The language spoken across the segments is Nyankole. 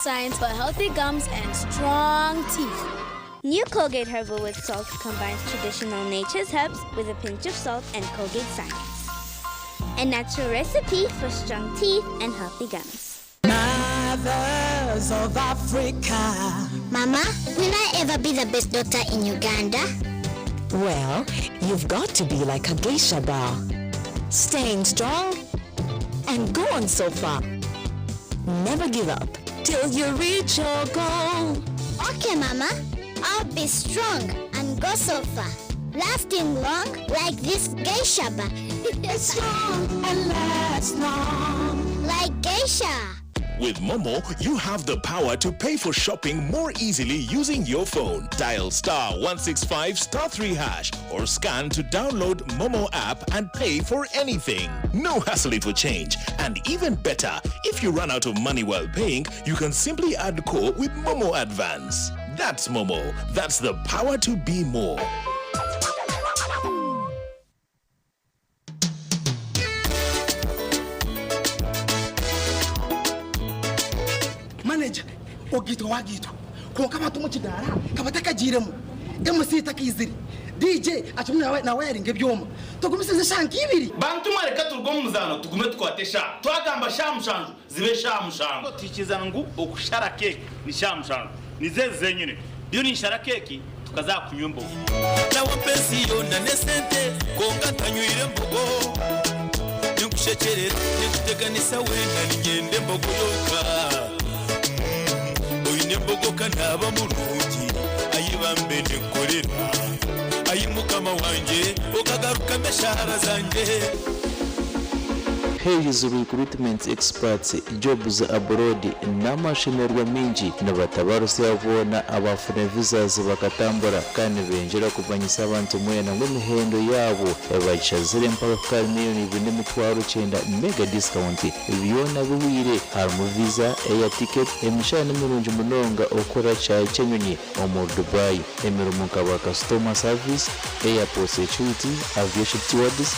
Science for healthy gums and strong teeth. New Colgate Herbal with Salt combines traditional nature's herbs with a pinch of salt and Colgate science. A natural recipe for strong teeth and healthy gums. Mothers of Africa. Mama, will I ever be the best doctor in Uganda? Well, you've got to be like a geisha bar. Staying strong and going so far. Never give up till you reach your goal. Okay, Mama. I'll be strong and go so far. Lasting long like this geisha bar. It's strong and lasts long. Like geisha. With Momo, you have the power to pay for shopping more easily using your phone. Dial star 165 star 3 hash or scan to download Momo app and pay for anything. No hassle for change. And even better, if you run out of money while paying, you can simply add core with Momo Advance. That's Momo. That's the power to be more. Manager ogaitwa wagaitwa kwonka abantu omu kidaara ka batakagiiremu, MC takaizire, DJ akirimu nawayaringa ebyoma. Tugumisirize eshaaha nk'ibiri. Bantu mwe reka turuge omu muzaano tugume tukwate eshaaha. Twagamba shaaha mushanju zibe shaaha mushanju. Twikiriza ngu okushara keeki ni shaaha mushanju. Nizo ezi zenyine. Ndiyo ninshara keeki tukaza aha kunywa embogo. Nawe mpa ensi yoona n'esente kwonka ntanywire mbogo. Ninkushekyerera, ninkuteganisa weena niinyenda embogo yonka. Oine embogo ka naaba murungi, ai bambe ninkukorera. Ai mukama wangye, okagarukamu eshaara zangye. Hayes Recruitment Experts Jobs Abroad N'amashemererwa maingi nibatabarutsya boona abaafuna visas bakatambura kandi nibengyera kumanyisa abantu mwena ngu emihendo yaabo bagishazire mpaka kuhika ahari miriyoni ibiri n'emitwaro kyenda mega discount Byona bihweire harimu visa, air ticket, emishara nimirungi munonga okukora kishaayi ky'enyonyi omuri Dubai, emirimo nka ba customer service, airport security, aviation stewards,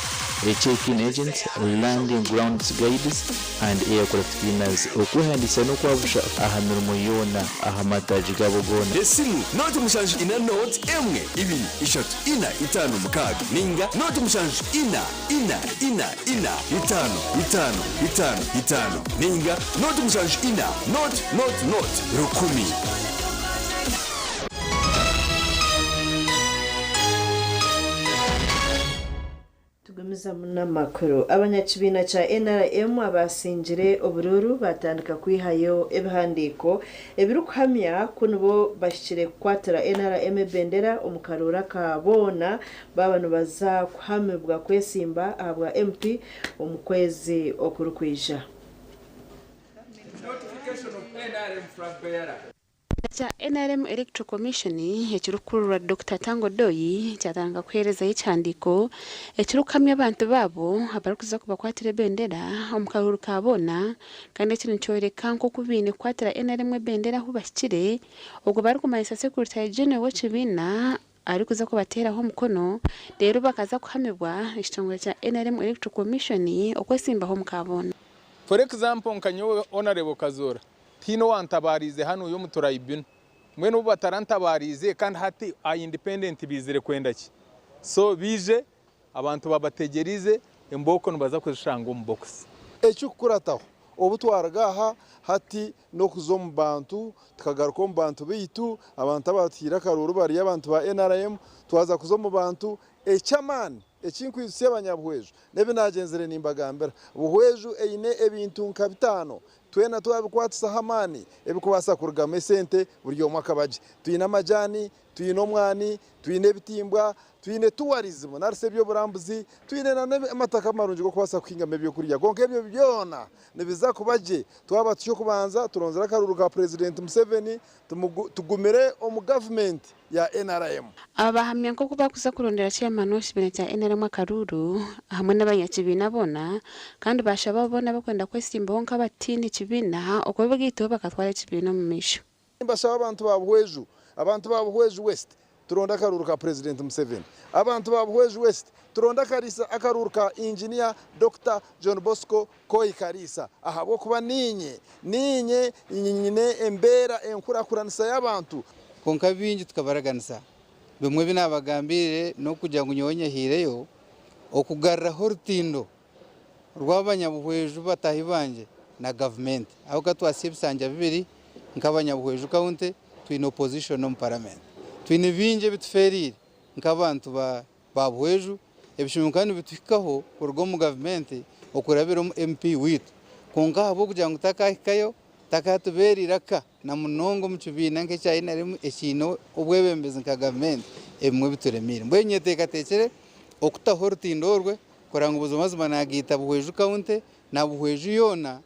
check-in agents, landing grounds guides and aircraft cleaners. Okwehandiikisa n'okwabusha aha mirimo yoona aha mataagi gaabo goona. Esimu, Nooti mushanju ina nooti emwe ibiri ishatu ina itaano mukaaga ninga nooti mushanju ina ina ina ina itaano itaano itaano itaano ninga nooti mushanju ina nooti nooti nooti rukumi. Tugumizamu n'amakuru. Abanyakibiina kya NRM abaasingire oburuuru baatandika kwihayo ebihandiiko ebirikuhamya ku nibo bahikire kukwatira NRM ebendera omu karuuru aka boona baaba nibaza kuhamibwa kwesimba ahabwa MP omu kwezi okurikwija. Ekya NRM Electoral Commission ekirikukurirwa Dokita Tanga Odoi kyatandika kuheerezayo ekihandiiko ekirikuhamya abantu baabo abarikuza kubakwatira ebendera omu karuuru ka boona kandi eki nikyoreka nk'oku baine kukwatira NRM ebendera ahu bahikire obwo barikumanyisa Secretary General w'ekibiina arikuza kubateeraho omukono reero bakaza kuhamibwa ekitongore kya NRM Electoral Commission okwesimbaho omu ka boona. For example nka nyowe Honourable Kazoora tihaine owantabaariize hanuya omu tribunal mbwenu obu batarantabaariize kandi hati aha independent baizire kwenda ki? So baije abantu babategyereize embooko nibaza kuzishanga omu box. Ekirikukurataho, obu twaruga aha hati n'okuza omu bantu, tukagaruka omu bantu baitu, abantu abaatuhaire akaruuru bari abantu ba nrm, twaza kuza omu bantu, eky'amaani eki nkwijutsya abanyabuhweju n'ebi naagyenzire nimbagambira, Buhweju eine ebintu nka bitaano twena twabikwatisaho amaani ebirikubaasa kurugamu esente buri omwe akaba gye. Twine amajaani, twine omwani, twine ebitimbwa, twine tourism nari shi eby'oburambuzi, twine n'amataka marungi g'okubaasa kuhingamu ebyokurya. Kwonka ebyo byona nibiza kuba gye twaba tutyo kubanza turonzire akaruuru ka Purezidenti Museveni tugumire omu gavumenti ya nrm. Aba bahamya nk'oku barikuza kurondera Chairman w'ekibiina kya nrm akaruuru hamwe n'abanyakibiina boona kandi bashaba abo boona abarikwenda kwesimbaho nk'abataine kibiina okwegaitaho bakatwara ekibiina omu maisho. Nimbashaba abantu ba Buhweju, abantu ba Buhweju West, Turonde akaruuru ka Purezidenti Museveni. Abantu ba Buhweju West, turonde Kariisa akaruuru ka Inginiya Dokita John Bosco Kooyi Kariisa ahabw'okuba niinye, niinye nyine embeera enkurakuranisa y'abantu. Kwonka bingi tukabaraganisa. Bimwe ebi naabagambiire n'okugira ngu nyowe nyehaireyo okugaruraho orutindo rw'abanyabuhweju bataahi bangye na gavumenti. Ahabw'okuba twasya ebisanja bibiri nk'abanyabuhweju county twine opposition omu paramenti. Twine bingi ebi tufeereire nk'abantu ba Buhweju, ebishumo bikaba nibituhikaho kuruga omu gavumenti okurabira omu MP waitu. Kwonka ahabw'okugira ngu takaahikayo, takatubeera iraka na munonga omu kibiina nk'ekya NRM ekiine obwebembezi nka gavumenti, ebimwe bituremeire. Mbwenu nyeteekateekire okutaho orutindo orwe kureba ngu buzimazima nagaita Buhweju County na Buhweju yoona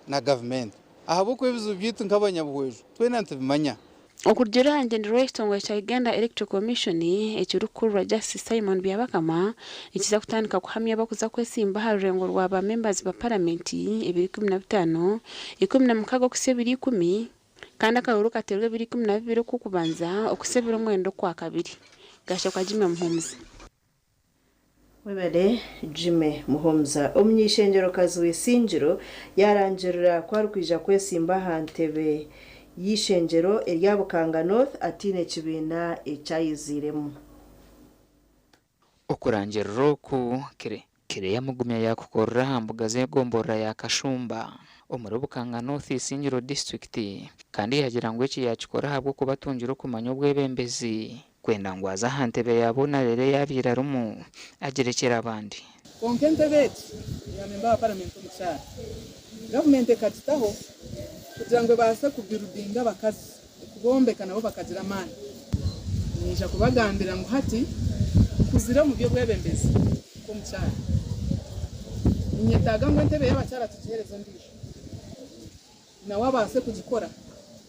na gavumenti ahabw'okuba ebizibu byaitu nk'abanyabuhweju twena nitubimanya. Okurugiirira aha ngyendererwa y'ekitongore kya Uganda Electoral Commission ekirikukurirwa Justice Simon Byabakama, nikiza kutandika kuhamya abakuza kwesimba aha rurengo rwa ba membazi ba paramenti ebiro 15, 16 okuhitsya ebiro ikumi, kandi akaruuru kateerwe ebiro 12 okw'okubanza okuhitsya ebiro mwenda okwakabiri. Gashakwa Jimmy Muhumuza. Webale Jimmy Muhumuza. Omuny'eishengyerokazi w'Isingiro yaarangirira ku arikwija kwesimba aha ntebe y'eishengyero erya Bukanga North ataine kibiina eki ayiziiremu. Okurangirira oku Kire yamugumya yakukorera aha mbuga z'egomborora ya Kashumba omuri Bukanga North Isingiro disiturikiti kandi yagira ngu eki yakikora ahabw'okuba atungire okumanya obwebembezi kwenda ngu aze aha ntebe ya boona reero ei abaire arimu agirekyere abandi. Kwonka entebe egi eya memba wa paramenti omukyara, gavumenti ekagitaho kugira ngu ebaase kubirudinga abakazi, okubombeka nabo bakagira amaani. Niinyija kubagambira ngu hati nkuzire omu by'obwebembezi nk'omukyara. Niinyetaaga ngu entebe y'abakyara tugiheereze ondiijo nawe abaase kugikora,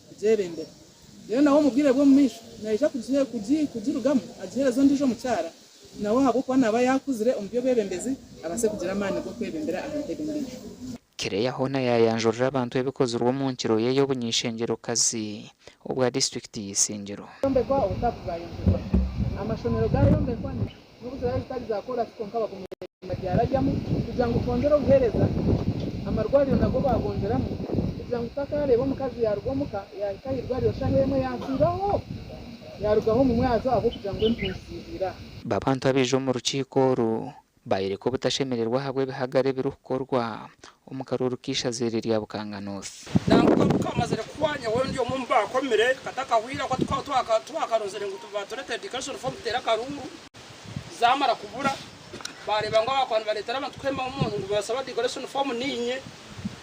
kugyebembera. Reero nawe omu bwire bw'omu maisho naija kugirugamu agiheereze ondiijo omukyara nawe ahabw'okuba naaba yaakuzire omu by'obwebembezi abaase kugira amaani g'okwebembera aha ntebe endiijo. Kireya hoona yaayanjurira abantu ebikozirwe omu nkiro ye y'obuny'eishengyero-kazi obwa disiturikiti y'Isingiro. Yombekwa obutapu bwayongyerwa, amashomero gaayombekwa n'obu ziraabe zitari za koorasi kwonka bagumire nibagyarabyamu kugira ngu twongyere obuheereza, amarwariro nago baagongyeramu kugira ngu tutakaareeba omukazi yaaruga omuka yaahika aha irwariro shaaha emwe yaafiiraho yaarugaho omu mwazyo ahabw'okugira ngu empungi ziihwire aha. Babantu abaija omu rukiiko oru Bayoreka obutashemererwa ahabw'ebihagaro ebirikukorwa omu karuuru k'eishaza eri erya Bukanga North. Nangwa ku kamazire kuhwa nyowe ndi omwe omu baakomire katakahwire ahakuba twakarozire ngu batureetere declaration form tuteere akaruuru zamara kubura baareeba ngu abakuba nibareetera abantu kuhembamu omuntu ngu nibasaba declaration form niinye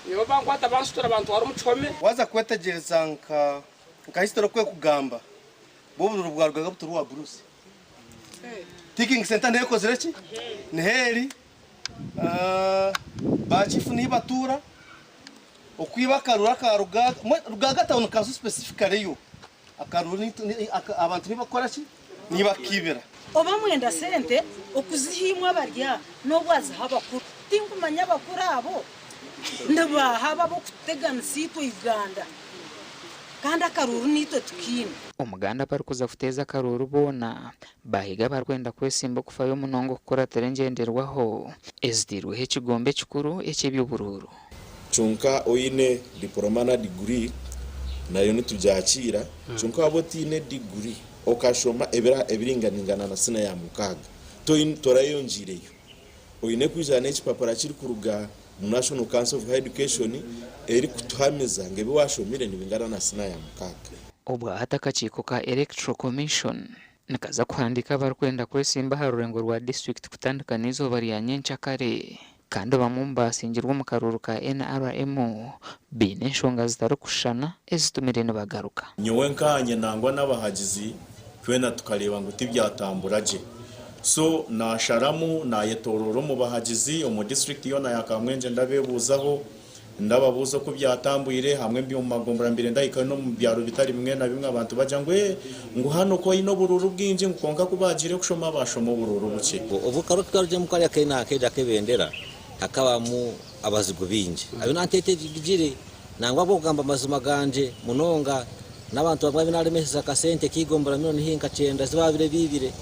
nyowe bankwata bansutura bantwara omu kihome. Waaza kwetegyereza nka history oku ekugamba, bwo obururu bwarugaga buturi owa Bruce. Ticking center niho ekozire ki? Niho eri. Ba chief niho batuura. Okwiba akaruru aka Rugaaga, Rugaaga town council specifically yo, akaruru abantu niho bakukora ki? Niho bakukiibira. Oba mwenda sente okuziha imwe abari aha n'obu aziha abakuru. Tinkumanya abakuru abo nibaaha abo ab'okututeganisa itwe Uganda. Kandi akaruuru naitwe tukaine. Omuganda abarikuza kuteeza akaruuru boona baahiga abarikwenda kwesimba okufayo munonga okukuratira engyenderwaho eziteirweho ekigombe ekikuru eky'eby'oburuuru. Kyonka oine diporoma na diguri nayo nitugyakiira, kyonka waaba otaine diguri okashoma ebiringaningana na siniya ya mukaaga torayeyongyeireyo. Oine kwija n'ekipapura kirikuruga omu National Council of Higher Education erikutuhamiza ngu ebi waashomire nibingana na siniya ya mukaaga. Obwahati akakiiko ka Electoral Commission nikaza kuhandiika abarikwenda kwesimba aha rurengo rwa disiturikiti kutandika n'eizooba rya nyencakare kandi bamwe omu baasingirwe omu karuuru ka NRM baine enshonga zitarikushushana ezitumire nibagaruka. Nyowe nkaanye nangwa n'abahagizi twena tukareeba ngu tibyatambura gye. So nasharamu nayetoroora omu bahagizi omu district yoona ya Kamwengye ndabebuuzaho, ndababuuza oku byatambwire hamwe omu magombora mbaire ndahikayo n'omu byaro bitari bimwe na bimwe abantu bagira ngu ee ngu hanu ku oine oburuuru bwingi ngu kwonka ku baagiire kushoma baashoma oburuuru bukye. Obu karuru tukarugyemu kariya k'enanka ak'ebendera hakabamu abazigu baingi abu nantetegire nangwa ahabw'okugamba amazima gangye munonga. N'abantu bamwe abu naaremesize akasente k'eigombora milioni haihi nka kyenda ezi baabaire biibire,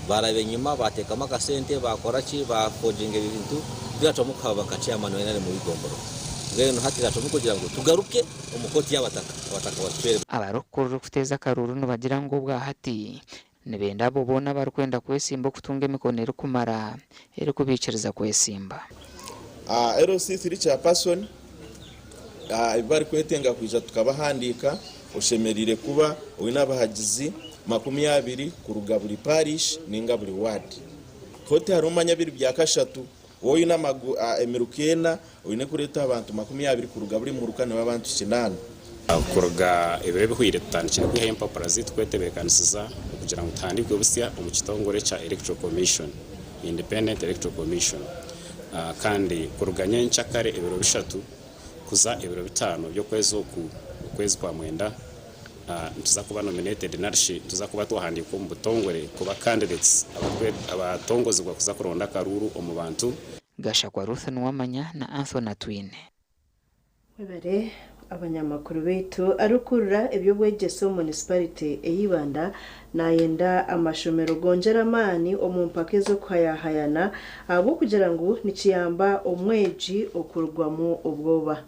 baaraba enyima baateekamu akasente baakora ki, baafoginga ebintu byacwamu kuhaba nka chairman wa NRM w'eigomborora. Mbwenu hati naacwamu kugira ngu tugaruke omu kooti y'abataka, abataka batucwere. Abarikukurira okuteeza akaruuru nibagira ngu obwahati nibenda abo boona abarikwenda kwesimba okutunga emikono erikumara erikubaikiriza kwesimba. LC3 Chairperson, Ebi barikwetenga kwija tukabahandiika, oshemereire kuba oine abahagizi 20 kuruga buri parish ninga buri ward. Hoti hariho manya biri bya kashatu, waaba oine emiruka ena, oine kureeta abantu 20 kuruga buri muruka nibo abantu kinaana. Kuruga ebiro ebihweire tutandikire kwihayo empapura zaitu kwetebeekanisiza okugira ngu tuhandiikwe busya omu kitongore ekya Electoral Commission, Independent Electoral Commission. Kandi kuruga nyenkyakare ebiro bishatu kuza ebiro bitaano by'okwezi oku, okwezi kwa mwenda, nituza kuba nominated narishi nituza kuba twahandiikwa omu butongore kuba candidates abatongozibwa kuza kuronda akaruuru omu bantu. Gashakwa Ruth Nuwamanya na Anthony Atwine. Mwebare abanyamakuru baitu. Arikukurira eby'obwegyese omu munisiparite ey'Ibanda nayenda amashomero gongyere amaani omu mpaka ez'okuhayahayana ahabw'okugira ngu nikiyamba omwegi okurugwamu obwoba.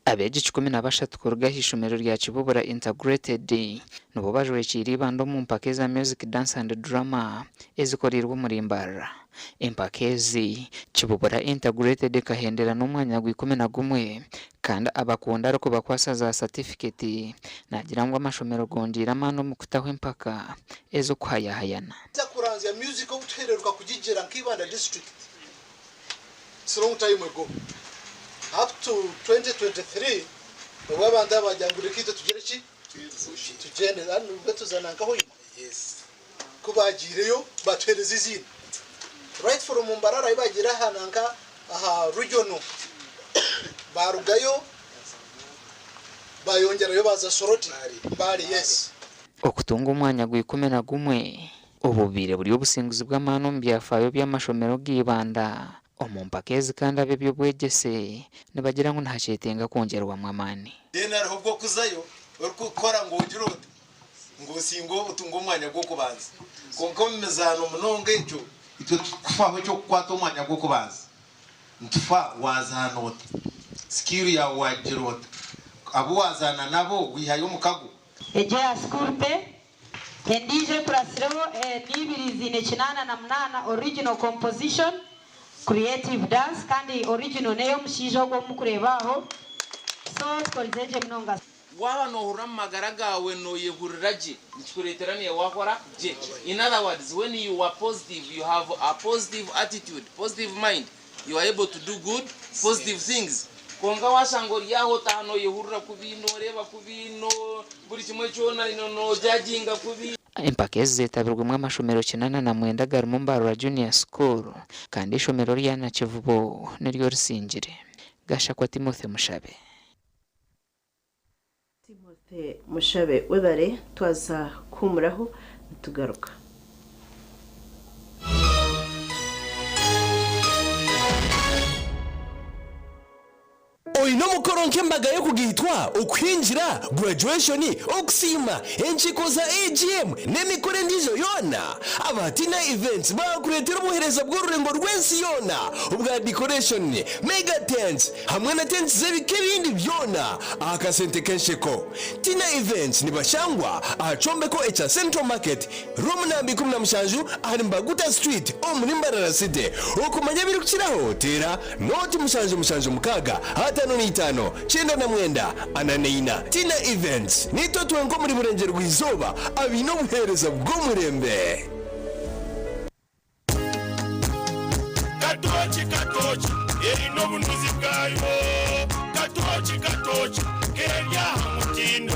Abeegi 13 kuruga ah'eishomero rya Kibubura Integrated nibo bajwekiire Ibanda omu mpaka eza Music Dance and Drama ezikoreirwe omuri Mbarara. Empaka ezi, Kibubura Integrated ekahendera n'omwanya gwa 11 kandi abakunda arikubakwasa za satifiketi naagira ngu amashomero gongyeire amaani omu kutaho empaka ez'okuhayahayana. Nza kuranzya music obu tuhereruka kugigira nka Ibanda district it's long time ago up to 2023 obu abantu aba bagira ngu reka itwe tugire ki tugyende nibwo tuza nanka Hoima Ku baagiireyo baatuheereza eiziina right from Mbarara ahi baagiire aha nanka aha regional baarugayo baayongyerayo baaza Soroti, Mbale yes. Okutunga omwanya gwa 11 obubaire buri obusinguzi bw'amaani omu byafaayo by'amashomero ga Ibanda omu mpaka ezi kandi ab'eby'obwegyese nibagira ngu nihakyetenga kwongyerwamu amaani. Then hariho obw'okuzayo orikukora ngu ogire oti ngu osinge otunge omwanya gw'okubanza. Kwonka omu mizaano munonga egyo, itwe titukufaho eky'okukwata omwanya gw'okubanza. Nitufa waazaana ota, sikiiru yaawe waagigira ota, abu waazaana nabo waihayo omukago. Egyo eya School Pay, endiijo ekuratsireho n'eibiri ziine 88 Original Composition, Creative Dance kandi original n'ey'omushaija ogwo ou murikureeba aho. So tukorize gye munonga. Waaba noohurira omu magara gaawe nooyehurira gye, nikikureetera naiwe waakora gye. In other words, when you are positive, you have a positive attitude, positive mind, you are able to do good, positive things. Kwonka waashanga ori aho otaaha nooyehurira kubi, nooreeba kubi, buri kimwe kyona noojajinga kubi. Empaka ezi zeetabirwemu amashomero 89 agarimu Mbarara Junior School kandi eishomero rya Nakivubo niryo risingire. Gashakwa Timothy Mushabe. Timothy Mushabe webare twaza kuhumuraho nitugaruka. Oine omukoro nk'embaga y'okugaitwa, okuhingira, graduation, okusiima, enkiiko za AGM n'emikoro endiijo yoona? Aba Tina Events baakureetera obuheereza bw'orurengo rw'ensi yoona obwa decoration, mega tents hamwe na tents z'ebika ebindi byona aha kasente k'ensheko. Tina Events nibashangwa aha kyombeko ekya Central Market, Room namba 17 ahari Mbaguta Street omuri Mbarara City. Okumanya ebirikukiraho teera nooti mushanju mushanju mukaaga 55 99 44. Tina Events, Niitwe twenka omuri Burengyerwa Izooba abaine obuheereza bw'omurembe. Katooki katooki eine obunuzi bwayo Katooki katooki keri aha mutindo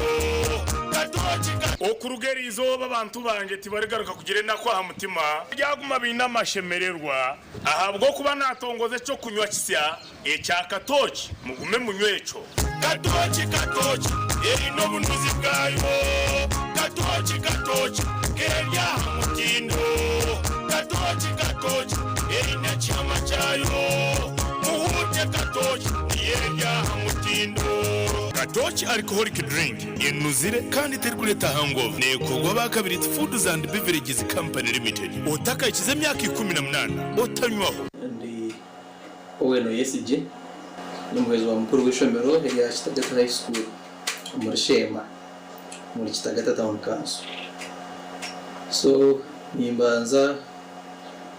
Katooki ka. Okuruga eri izooba abantu bangye tibarigaruka kugira enaku aha mutima. Baryaguma baine amashemererwa ahabw'okuba naatongoza eky'okunywa kisya ekya katooki. Mugume munywe ekyo. Katooki katooki eine obunuzi bwayo Katooki katooki keri aha mutindo Katooki katooki eine ekihama kyayo Muhuute katooki niyo eri aha mutindo. Katoki Alcoholic Drink enuzire kandi terikureeta hangover. Neekorwa aba Kabiriiti Foods and Beverages Company Limited. Otakahikize emyaka 18 otanywaho. Ndi Owen Oyesigye, ndi omuhwezi wa mukuru w'eishomero erya Kitagata High School omuri Sheema omuri Kitagata Town Council. So nimbanza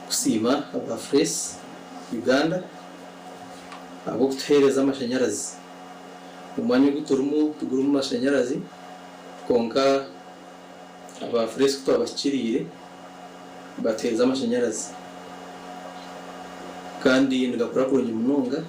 kusiima aba Fresh Uganda ahabw'okutuheereza amashanyarazi. Omwanya ogu turimu tigurimu mashanyarazi kwonka aba Fresh ku twabahikiriire batuheereza amashanyarazi kandi nigakora kurungi munonga.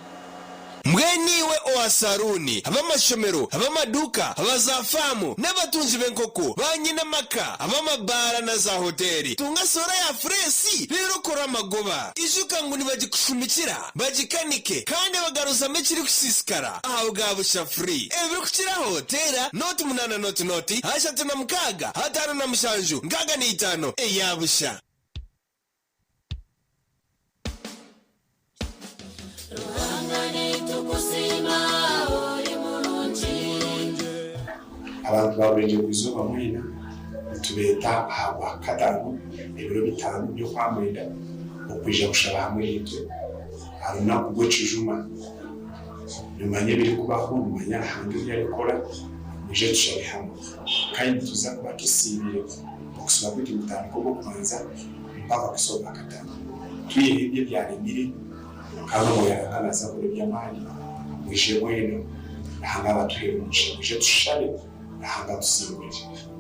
Mbwenu iwe owa saruuni, ab'amashomero, ab'amaduuka, aba zaafaamu, n'abatunzi b'enkoko, baanyina amaka, ab'amabaara na zaahoteeri, tunga soora ya fureesi reero okore amagoba. Ijuka ngu nibagikushumikira, bagikanike, kandi bagaruzamu ekirikusiisikara aha bwa busha free. Ebirikukiraho, teera 08 0 36 57 65 eya busha. Abantu ba Burengyerwa-izooba mwena nitubeeta aha Rwakataano ebiro bitaano by'Okwamwenda okwija kushaba hamwe naitwe aha runaku rw'ekijuma. Nimumanya ebirikubaho, nimumanya Ruhanga ebi arikukora, mwije tushabe hamwe. Kandi nituza kuba tusiibire okusiiba kwaitu nikutandika Ogw'okubanza mpaka kuhitsya Ogwakataano. Twiheho ebyo ebyaremire kandi Omwoyo wa Ruhanga naaza kukora eby'amaani. Mwije mwena, Ruhanga abatuheere omugisha. Mwije tushabe, Ruhanga atusingurire.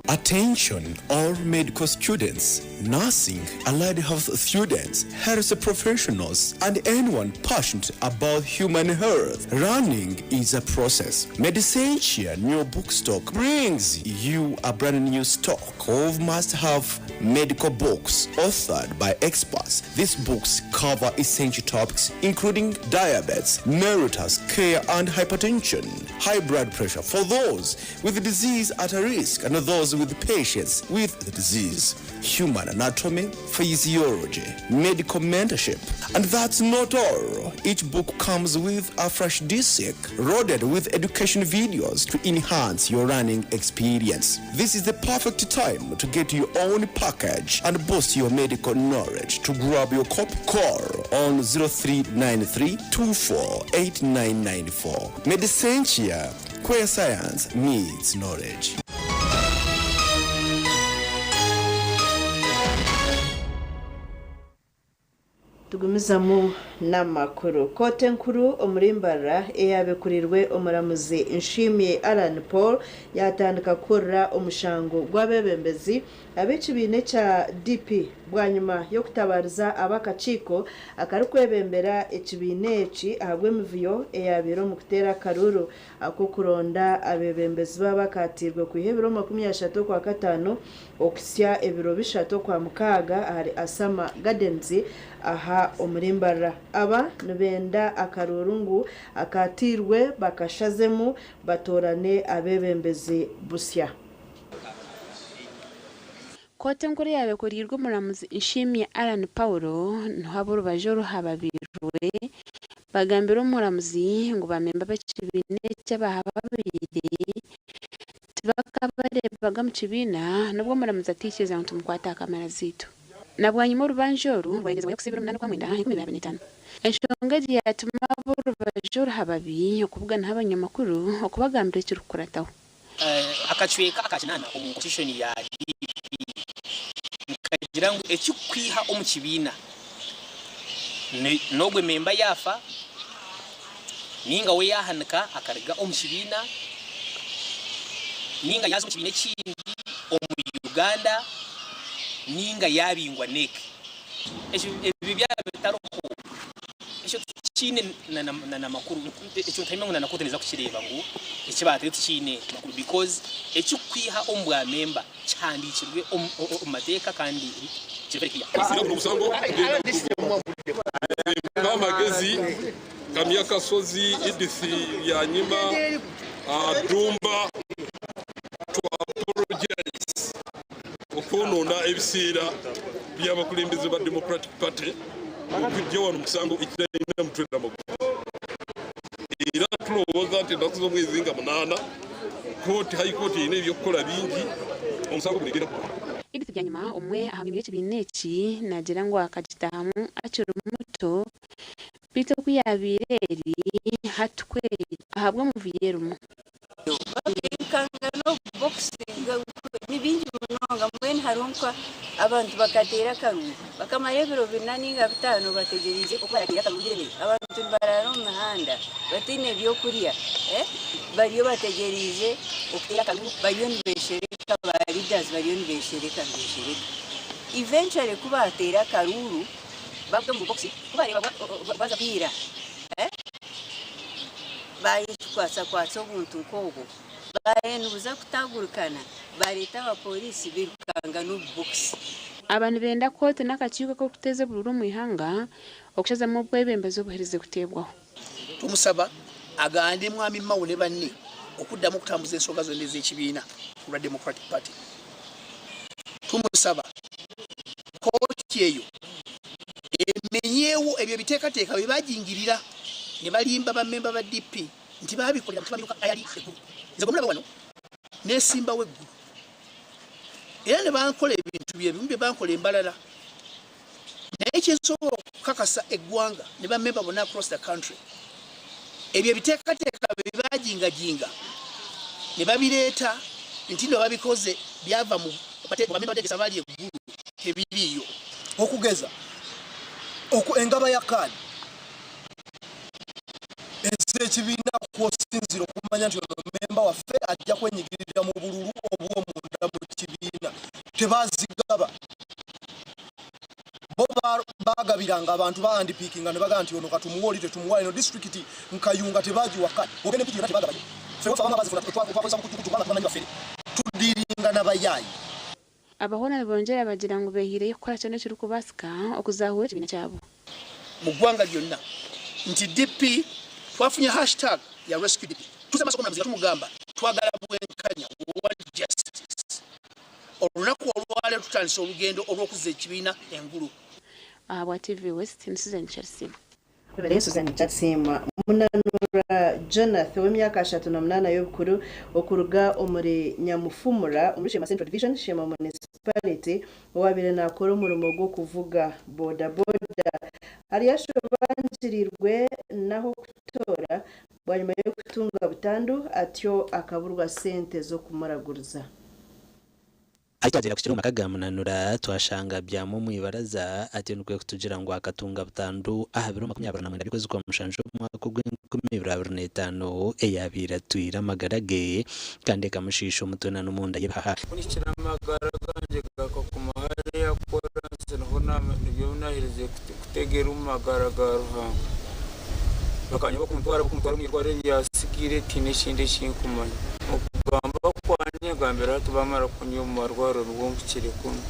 Attention all medical students, nursing, allied health students, health professionals and anyone passionate about human health. Learning is a process. Medicentia New Bookstock brings you a brand new stock of must-have medical books authored by experts. These books cover essential topics including diabetes, mellitus, care and hypertension, high blood pressure for those with disease at risk and those with patients with the disease, human anatomy, physiology, medical mentorship. And that's not all. Each book comes with a fresh disc loaded with education videos to enhance your learning experience. This is the perfect time to get your own package and boost your medical knowledge. To grab your copy, call on 0393 248994. Medicentia, where science meets knowledge. Tugumizamu n'amakuru. Kooti enkuru omuri Mbarara eyabekurirwe omuramuzi Nshimye Allan Paul yatandika kuhurira omushango gw'abebembezi ab'ekibiina ekya DP bwanyima y'okutabariza ab'akakiiko akarikwebembera ekibiina eki ahabw'emivuyo eyabaire omu kuteera akaruru ak'okuronda abeebembezi baabo akaatiirwe kwiha ebiro 30 Okwakataano okuhitsya ebiro bishatu Okwamukaaga ahari Asama Gardens aha omuri Mbarara. Aba nibenda akaruuru ngu akaatiirwe bakashazemu batoorane abeebembezi busya. Kooti enkuru eyaaba ekuriirwe omuramuzi Nshimye Allan Paul niho ab'orubaju oruhababirwe bagambire omuramuzi ngu bamemba b'ekibiina eki abahababiire tibakabareebaga omu kibiina n'obu omuramuzi ataikiriza ngu tumukwate aha kamera zaitu. Na bwanyima orubanja oru rwayongyezibwayo kuhitsya ebiro munaana Okwamwenda 2025. Enshonga egi yaatuma ab'orubaju oruhababi okubuganaho abanyamakuru okubagambira ekirikukurataho. Akacweka aka kinaana omu Constitution ya DP nikagira ngu ekikukwiha omu kibiina n'ogwe memba yaafa ninga we yaahanika akaruga omu kibiina ninga yaaza omu kibiina ekindi omu Uganda ninga yaabingwa NEC. Ebyo byaba bitariho Ekyo tikiine na makuru, ekyo nkahamya ngu na kooti neeza kukireeba ngu eki baataireho tikiine makuru because ekikukwiha omu bwa memba kihandiikirwe omu mateeka kandi kiri very clear. Kamagezi, Kamya Kasozi, Edith Byanyima, Dumba to apologize okwonoona ebiseera by'abakulembeze ba Democratic Party okujja wano mu kisango ekitalina mutwe na magulu era tulowooza nti ennaku z'omwezi nga munaana, kooti, High Court eine eby'okukora bingi, omusango gunu negenda kuguma. Edith Byanyima omwe aha beemi b'ekibiina eki naagira ngu akagitaahamu akiri muto beitu oku yaabaire eri hati ku eri ahabw'omuvuyo erimu. Bakirukanga n'obubokisi ni bingi munonga mbwenu hariho nka abantu bakateera akarungu bakamara ebiro bina ninga bitaano bategyereize oku barateere akarungu biremire. Abantu nibaraara omu mihanda bataine byokurya bariyo bategyereize okuteera akarungu bariyo nibeshereka ba leaders bariyo nibeshereka nibeshereka. Eventually ku baateera akaruuru babuta omu bubokisi ku bareeba bwaza kwira. Baayekikwatsyakwatsa obuntu nk'obwo, baayenubuza kutaagurikana, baareeta abapooriisi bairukanga n'obubokisi. Aba nibenda kooti n'akakiiko ak'okuteeza oburuuru omu ihanga okushazamu obwebembezi obuherize kuteebwaho. Tumusaba agande Mwami Mao ne banne okuddamu okutambuza ensonga zonna ez'ekibiina ku lwa Democratic Party. Tumusaba kkooti eyo emenyeewo ebyo ebiteekateeka bye baajingirira ne balimba bammemba ba DP nti baabikolera mu ttabamiruka ayali e Gulu. Nze gwe mulaba wano neesimbawo e Gulu era ne bankola ebintu bye bimu bye bankola e Mbarara naye kye nsobola okukakasa eggwanga ne bammemba bonna across the country ebyo ebiteekateeka bye baajingajinga ne babireeta nti no babikoze byava mu bammemba bategesa baali e Gulu tebiriiyo. Okugeza, oku engaba ya kaadi ez'ekibiina kw'osinziira okumanya nti ono mmemba waffe ajja kwenyigirira mu bululu obw'omunda mu kibiina tebazigaba. Bo baagabiranga abantu bahandipiikinga ne bagamba nti ono katumuwe oli tetumuwa, eno disitulikiti Nkayunga tebagiwa kaadi, bw'ogenda Mpigi yonna tebagabayo. Ffe waffe abamu abaazifuna twakozesa bukujukuju kubanga tubamanyi bafere, tudiiringa na bayaaye. Aba hoona nibongyera bagira ngu beehiireyo kukora kyona ekirikubaasika okuzaahura ekibiina kyabo. Mu ggwanga lyonna nti DP twafunye hash tag ya rescue DP. Tuze maaso g'omulamuzi nga tumugamba twagala bwenkanya, we want justice. Olunaku olwaleero tutandise olugendo olw'okuzza ekibiina engulu. Ahabwa TV West, ni Susan Chelsea. Webale Susan Kyasiimwa. Munanura Jonath ow'emyaka 38 y'obukuru okuruga omuri Nyamufumura omuri Sheema Central Division, Sheema Municipality owabaire nakora omurimo gw'okuvuga boda boda ariyo ashobangirirwe n'ah'okutoora bwanyima y'okutunga butandu atyo akaburwa sente z'okumuraguriza. Ahi twagyenda kuhikira omu maka ga Munanura, twashanga abyami omu ibaraza, atyo nikwo kutugira ngu akatunga butandu aha biro 29 by'okwezi kwa mushanju omwaka ogw'enkumi ibiri abiri n'etaano eyaabaire atwire amagara ge kandi ekamushiisha omutwe na n'omunda y'ebihaha. Kuhikira amagara gangye gakaguma hariya koransi niho nibyo naherize kutegera omu magara ga Ruhanga. Bakanya bakuntwara bakuntwara omu irwariro eryasigaire tihaine ekindi ekinkumanya. Okugamba kwangye ngambira hati bamara kunyiha omu marwariro nibwo mpikire kunu.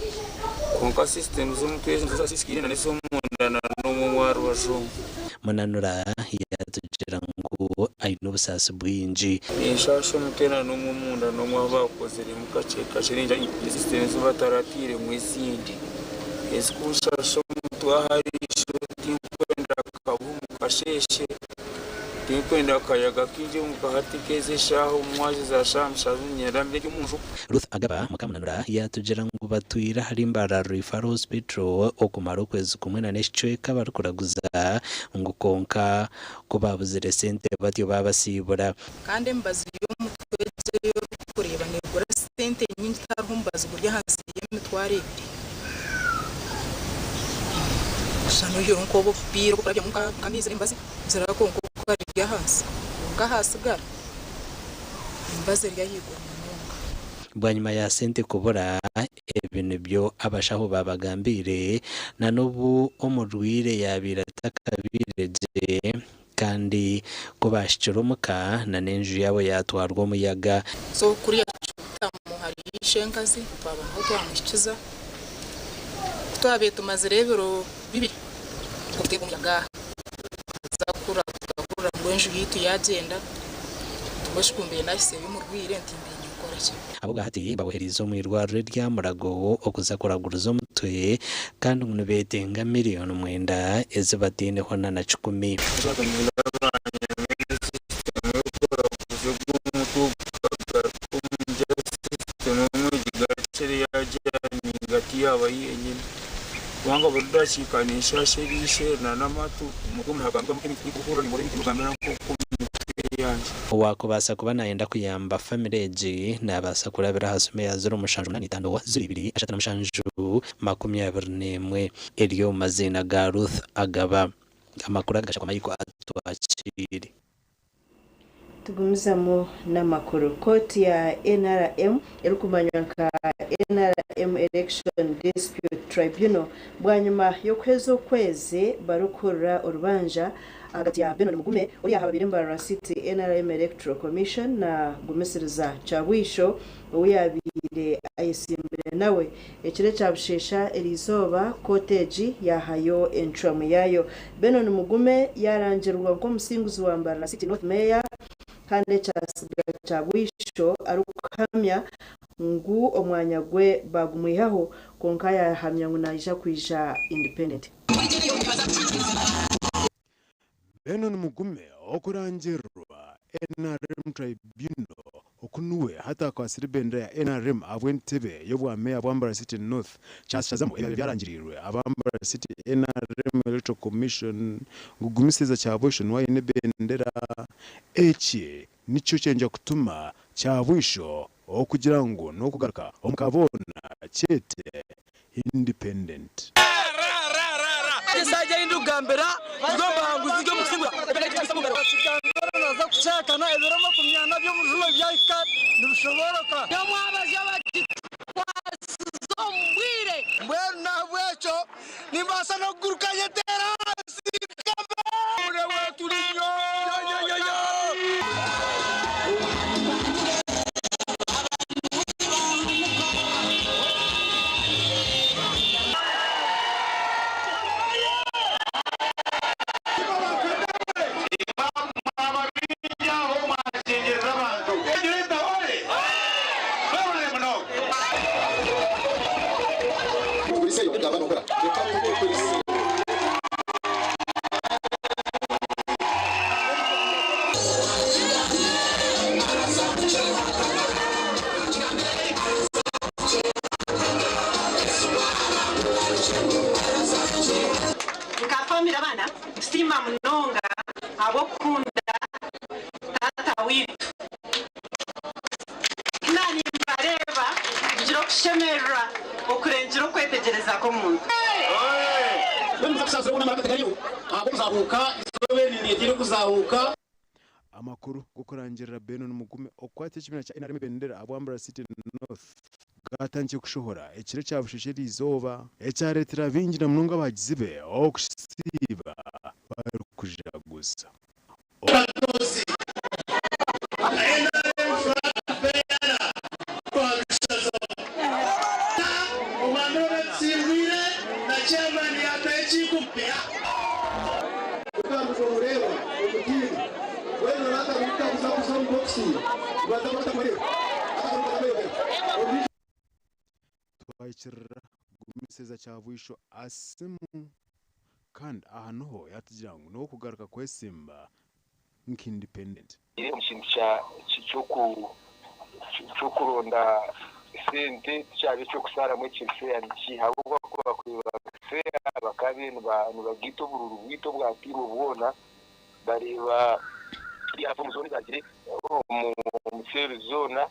Kwonka system z'omutwe ezo nizo zasisikaire na n'ez'omunda na n'omwo omu rubaju omu. Munanura yatugira ngu aine obusaasi bwingi. Ninshasha omutwe na n'omwo omunda n'omwo ahu bakoziremu kakye kakye ningira system ezi bataratairemu ezindi ezikunshasha omutwe ahari isho tinkwenda kabu omu kasheeshe. Tinkwenda akayaga kaingi omu kahati k'ezi eshaaha omu mwazyo za shaaha mushanju niinyenda mbe ndi omu nju. Ruth Agaba Mukamunanura yaatugira ngu batwire ahari Mbarara Referral Hospital okumara okwezi kumwe na n'ekicweka barikuraguza ngu kwonka ku baabuzire sente batyo baabasiibura. Kandi emibazi y'omutwe egyo ei orikureeba neegura sente nyingi tihariho mubazi guri ahansi y'emitwaro ebiri. Shana noihireho nk'obu obupiira obu orikuraabyamu nk'amaizi n'emibazi ziraba kwonka okarya ahansi kwonka ahasigara emibazi eri ahaiguru munonga. Bwanyima ya sente kubura, ebi nibyo abashaho baabagambiire, na n'obu omurwaire yaabaire atakabaire gye. Kandi ku baahikire omuka, na n'enju yaabo yaatwarwa omuyaga. So kuriya Kitamu hariyo ishenkazi twaba niho twamuhikiza. Ku twabaire tumazire ebiro bibiri nkokuteeka omuyaga aha, tukaza kuhurira tukahurira ngu enju yaitu yagyenda, mbwenu shi ku mbaire nahiseyo omurwaire nti mbaire ninkora ki? Abo bwahati baboheriize omu irwariro erya Mulago okuza kuraguriza omutwe kandi ngu nibetenga miriyoni mwenda ezi bataineho na na kikumi. yaaba yenyine kubanga buri dakiika ninshaasha eriisho eri n'amatu nigambira nk'oku omu yangye. Owaakubaasa kuba naayenda kuyamba famire egi naabaasa kurabira aha simu eya 0785 02 37 21 eri omu maziina ga Ruth Agaba. Amakuru aga gashakwa Michael Atwakiire. Tugumizamu n'amakuru. Kooti ya NRM erikumanywa nka NRM Election Dispute Tribunal bwanyima y'okuheza okwezi barikuhurira orubanja ahagati ya Benon Mugume ori aha babaire Mbarara City NRM Electoral Commission na Gumisiriza Kyabwisho ou yaabaire ayesimbire nawe. Ekiro ekya busheesha eriizooba, kooti egi yaahayo encwamu yaayo. Benon Mugume yaarangirwa nk'omusinguzi wa Mbarara City North Meeya kandi ekyasigara Kyabwisho arikuhamya ngu omwanya gwe baagumwihaho kwonka yaahamya ngu naija kwija independent. Benon Mugume okurangirirwa NRM Tribunal oku niwe hati akwatsire ebendera ya NRM ahabw'entebe y'obwa meeya bwa Mbarara City North kyashazamu ebyabaire byarangiriirwe aba Mbarara City NRM Electoral Commission ngu Gumisiriza Kyabwisho niwe aine ebendera. Eki nikyo kyenja kutuma Kyabwisho okugira ngu n'okugaruka omu ka boona kyete Independent. Esaaha ei ndikugambira nibwo mbahanguzi ndi omu kusingura. Ekigambiro naaza kukyehakana ebiro 40 by'omujuma byahika nibishobooroka. N'omwabazyo bagitwasize omu bwire. Mbwenu n'ahabw'ekyo nimbaasa n'okuguruka nyeteera ahansi ngambe. Nka famire abaana tusiima munonga ahabw'okukunda taata waitu. Ku nimbareeba ngira okushemererwa okurengyera okwetegyereza kw'omuntu. Amakuru g'okurangirira Benon Mugume okukwata ekibiina kya NRM ebendera ahabwa Mbarara City North gaatandikire kushohora ekiro kya busheesha eriizooba ekyareetera baingi na munonga abahagizi be okusiiba barikujaguza. Twahikirira Gumisiriza Kyabwisho aha simu kandi aha niho yatugira ngu n'okugaruka kwesimba nka independent. Omu kintu ky'okuronda esente tikyaba eky'okusaramu ekiri feya nikiiha ahabw'okuba ku bakuba feya bakaabaire nibagaita oburuuru bwaitu obwatairwe bwona bareeba ebyapa omu zooni ezagire omu seeri zoona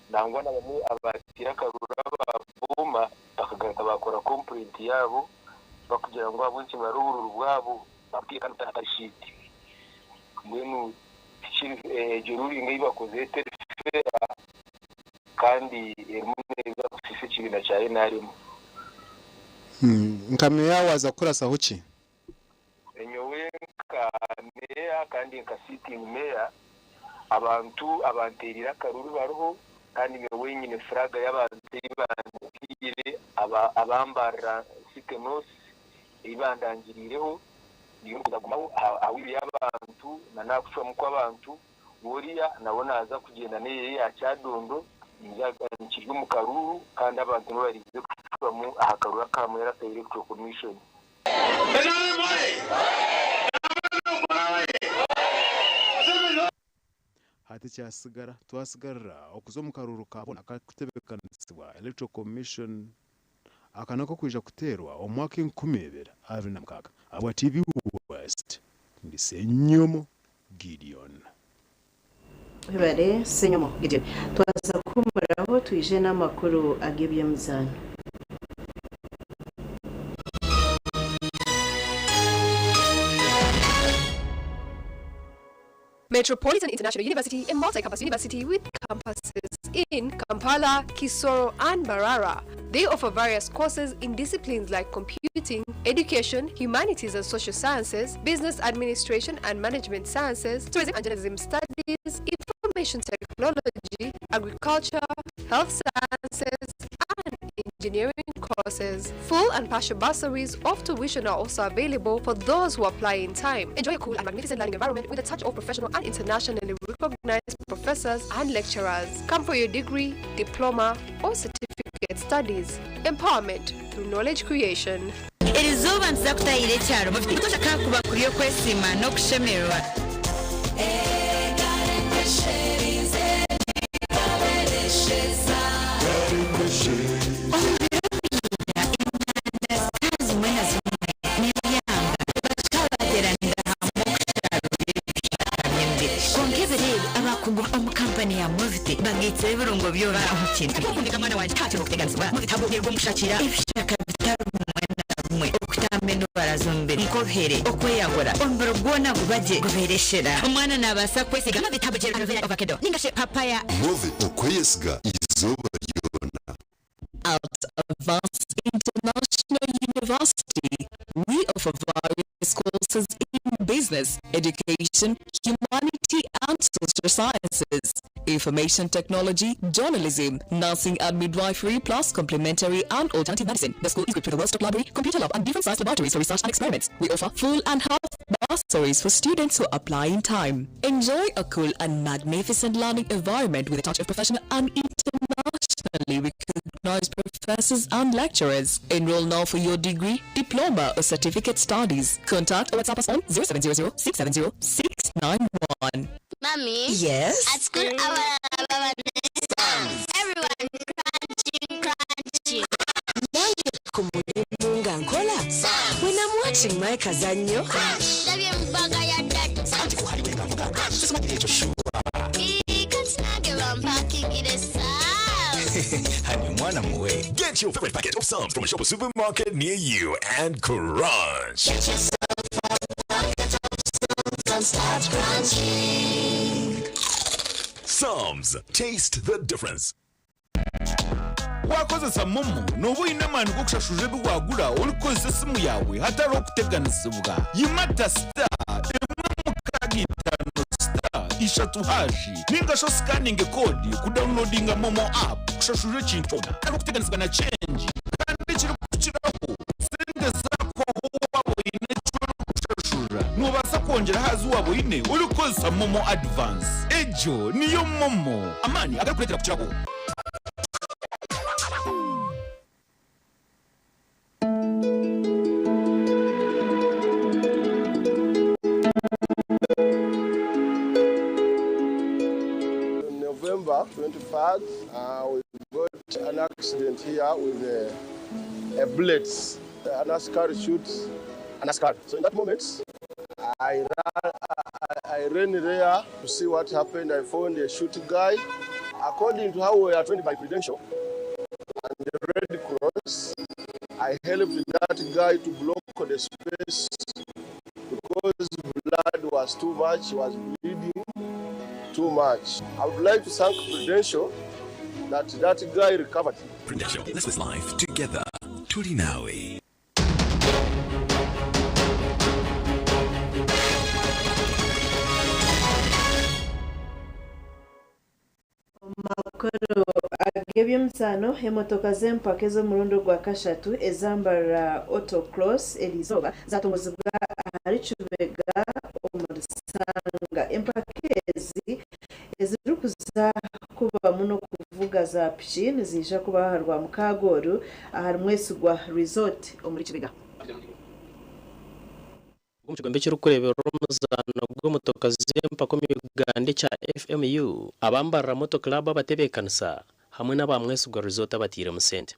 nangwa na bamwe abaataire akaruru aba booma bakagaruka baakora kompurenti yaabo barikugira ngu ahabw'enki nibara oburuuru bwabo babutaire kandi hatari shiiti. Mbwenu tikiri egyo ruling ei bakozire teri feya kandi erimu neeza kusiisa ekibiina kya nrm. Nka meeya waaza kukurasaho ki? Nyowe nka meeya kandi nka sitting mayor, abantu abanteereire akaruru bariho kandi nyowe nyine flag y'abantu ei banteire aba Mbarara City North ei bandangiriireho ndiyo ndikuzagumaho aha will y'abantu na n'aha kucwamu kw'abantu. Oriya nawe naaza kugyenda n'eye ya Kyadondo nikiri omu karuuru kandi abantu nibo barize kucwamu aha karuuru aka Mwera aka Electoral Commission. Hati ekyatsigara, twasigarira okuza omu karuuru ka boona akarikutebekanisibwa Electoral Commission. Aka nako kwija kuteerwa omu mwaka 2026. Ahabwa TV West, ndi Ssenyomo Gideon. Webare Ssenyomo Gideon. Twaza kuhumuraho twije n'amakuru ag'eby'emizaano. Metropolitan International University, a multi-campus university with campuses in Kampala, Kisoro, and Mbarara. They offer various courses in disciplines like computing, education, humanities and social sciences, business administration and management sciences, tourism and journalism studies, information technology, agriculture, health sciences, and engineering courses. Full and partial bursaries of tuition are also available for those who apply in time. Enjoy a cool and magnificent learning environment with a touch of professional and internationally recognized professors and lecturers. Come for your degree, diploma, or certificate studies. Empowerment through knowledge creation. Erizooba nituza kutahirira ekyaro Mufite kakuba kuri okwesiima n'okushemererwa. Enganda zimwe na zimwe n'ebyanga bakabateeranira hamwe okusharuura ebishaka by'emibiri. Kwonka ebiro ebi abakugu omu kampani ya Movit bagaitsire ebirungo byona omu kintu. Ebishaka bitari bimwe na bimwe okutamba endwara z'omubiri nk'obuhere, okweyahura, omubiri gwona guba gye gubeera eshera. Omwana naabaasa kwesiga Movit ninga shi papaya. Movit okweyesiga eizooba ryona. At Avance International University, we offer various courses in business, education, humanity and social sciences, information technology, journalism, nursing and midwifery, plus complementary and alternative medicine. The school is equipped with a well-stocked library, computer lab and different science laboratories for research and experiments. We offer full and half bursaries for students who apply in time. Enjoy a cool and magnificent learning environment with a touch of professional and internationally recognized professors and lecturers. Enroll now for your degree, diploma or certificate studies. Contact or WhatsApp us on 0700 670 691. Mommy? Yes? At school, our everyone crunching, crunching. Nange ku mulimu nga nkola when I'm watching my kazannyo Ndabye mu bbaga ya daddy. Ii, kati nange bampakingire Sam's. Honey, mwana muwe. Get your favorite packet of Psalms from a shop or supermarket near you and crunch. Get yourself a packet of Psalms and start crunching. Psalms. Taste the difference. Wakozesa momo noba oine amaani g'okushashurira ebi wagura orikukozesa esimu yaawe hatariho kuteganisibwa. Yimata star emwe mukaaga itaano star ishatu hashi ninga shi osikaninge koodi kudawunilodinga momo app kushashurira ekintu kyona hatariho kuteganisibwa na kyengi. Kandi ekirikukiraho, sente zaakuhwaho waaba oine eki orikushashurira, noobaasa kwongyera aha zi waaba oine orikukozesa momo advance. Egyo niyo momo, amaani agarikureetera kukiraho. On November 23rd, we got an accident here with a bullet. An askari shoots an askari. So in that moment, I ran there to see what happened. I found a shooting guy. According to how we are trained by Prudential and the Red Cross, I helped that guy to block the space because blood was too much, he was bleeding too much. I would like to thank Prudential that that guy recovered. Prudential, let's live life together. Tulinawe. Amakuru ag'eby'emizaano, emotoka z'empaka ez'omurundi ogwa kashatu eza Mbarara Autocross eriizooba zatongozibwa ahari Kibega omuri Sanga. Empaka ezi ezirikuza kubamu n'okuvuga za piki niziija kubaho aha Rwamukaaga oru ahari Mwesigwa Resort omuri Kibega. Omu kigombe ekirikureeberera omuzaano gw'emotoka z'empaka omu Uganda ekya FMU, aba Mbarara Motor Club abatebeekanisa hamwe n'aba Mwesigwa Resort abatairemu sente.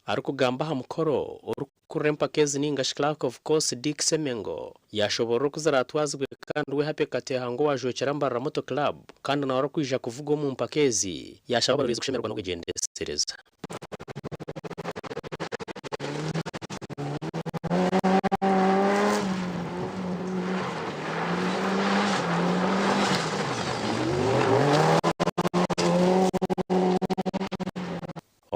Arikugamba aha mukoro, orikukurira empaka ezi ninga shi Clerk of Course Dick Ssemengo yashoborora oku ziratwazibwe kandi we Happy Katehango owajwekyera Mbarara Motor Club kandi nawe arikwija kuvuga omu mpaka ezi yashaba abaroreezi kushemererwa n'obwegyendesereza.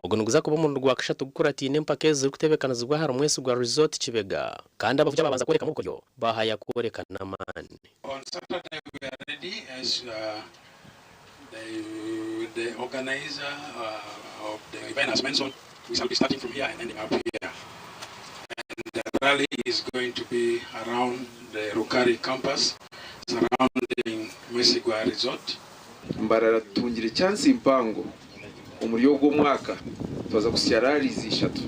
Ogu niguza kuba omurundi gwa kashatu gukuratiine empaka ezi zirikutebeekanizibwa ahari Mwesigwa Resort Kibega kandi abavugi ababanza kworekamu obukoryo baahaya kworeka n'amaani. On Saturday we are ready as the, the organizer of the event has mentioned, we shall be starting from here and ending up here. And the rally is going to be around the Rukari campus, surrounding Mwesigwa Resort. Mbarara tutungire chance mpango omuri ogu omwaka twaza kusya rallies ishatu.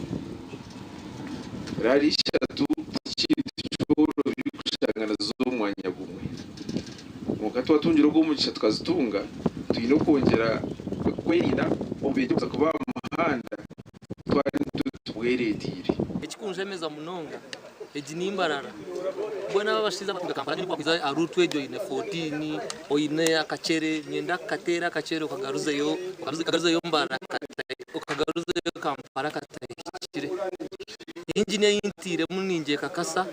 Rally ishatu tikintu kyorobi kushanga nazo omu mwanya gumwe. Kwonka twatungire ogu omugisha tukazitunga, twine okwongyera kwerinda obubenje kuza kuba aha muhanda twaba nitwe tubwereeteire. Ekikunshemeza munonga egi ni Mbarara mbwenu aba abashaija abakuruga Kampala nibwo bakuza aha route egyo oine 14 oine akakyere niinyenda kukateera akakyere okagaruzeyo okagaruzeyo Mbarara okagaruzeyo Kampala katahikire. Engine ei ntairemu ningyekakasa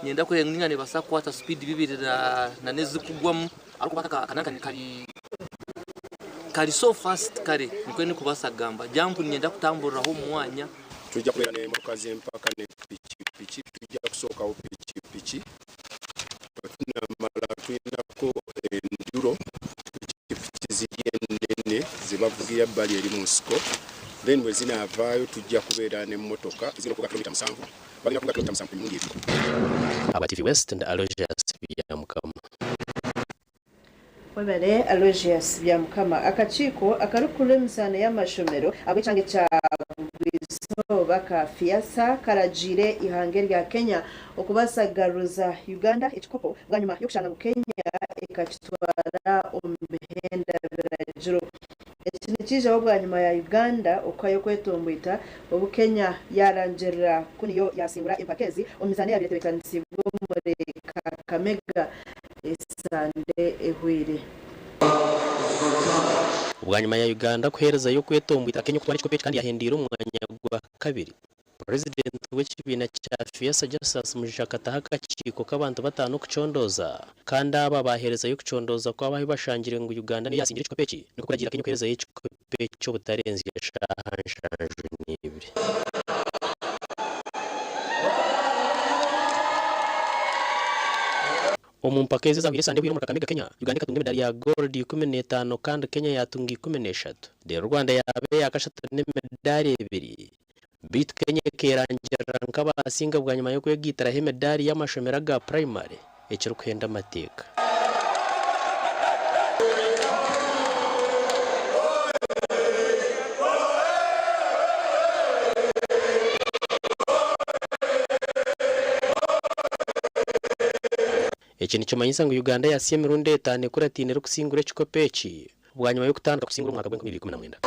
niinyenda kureeba ngu ninga neebaasa kukwata speed bibiri na n'ezirikugwamu ahabw'okuba aka akananka kari kari so fast kare nikwo ndikubaasa kugamba. Jump niinyenda kutamburiraho omu mwanya. Twija kubeera n'emotoka z'empaka ne pikipiki. Twija kusookawo pikipiki, bwetunamala twinako enduro, pikipiki ziri enene zebavugira ebbali eri mu nsiko. Then bwezinavaayo tujja kubeera n'emmotoka ezigenda okuvuga kilomita musanvu, bagenda kuvuga kilomita musanvu emirundi ebiri. Aba TV West ndi Aloysius Byamukama. Webare Aloysius Byamukama. Akakiiko akarikukurira emizaano y'amashomero ag'ekyanga ekya Bugwa-izooba aka FEASSSA karagiire eihanga erya Kenya okubaasa kugaruza Uganda ekikopo bwanyima y'okushanga ngu Kenya ekakitwara omu bihenda biragiro. Eki nikiijaho bwanyima ya Uganda okuhayo okwetomboita obu Kenya yaarangirira ku niyo yaasingura empaka ezi omu mizaano eyabaire etebeekanisiibwe omuri Kakamega esande ehweire. Bwanyima ya Uganda kuheerezayo okwetomboita Kenya okutwara ekikopo eki kandi yahendeire omu mwanya gwa kabiri, Purezidenti w'ekibiina kya FEASSSA Justus Mugisha akataho akakiiko k'abantu bataano kucondooza kandi aba baaheerezayo okucondooza kwabo ahu bashangire ngu Uganda niyo yaasingire ekikopo eki nikwo kuragiira Kenya okuheerezayo ekikopo eki obutarenzya eshaaha nshanju n'ibiri. Omu mpaka ezi ezahweire esande ehweire omuri Kakamega, Kenya, Uganda ekatunga emidaari ya gold 15 kandi Kenya yatunga 13 reero Rwanda yaaba eya kashatu n'emidaari ebiri. Beitu Kenya ekeerangirira nk'abaasinga bwanyima y'okwegaitiraho emidaari y'amashomero aga purayimare ekirikuhenda amateeka. Eki nikimanyisa ngu Uganda yaatsya emirundi etaano ekurataine erikusingura ekikopo eki bwanyima y'okutandika kusingura omu mwaka gw'enkumi ibiri ikumi na mwenda.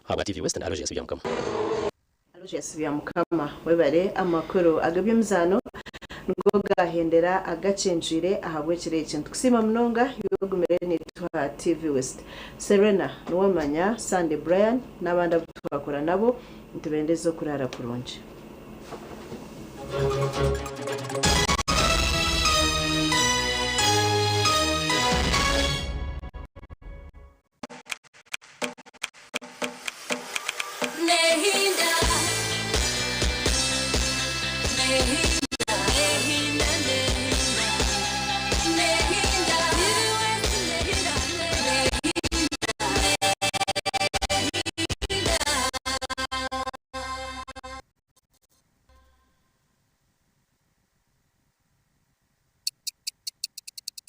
Ahabwa TV West ndi Aloysius Byamukama. Aloysius Byamukama webare amakuru ag'eby'emizaano nigo gahendera agakyenjwire ahabw'ekiro eki. Nitukusiima munonga iwe ogumire naitwe aha TV West. Serena Nuwamanya, Sunday Brian n'abandi abu twakora nabo nitubendeza okuraara kurungi.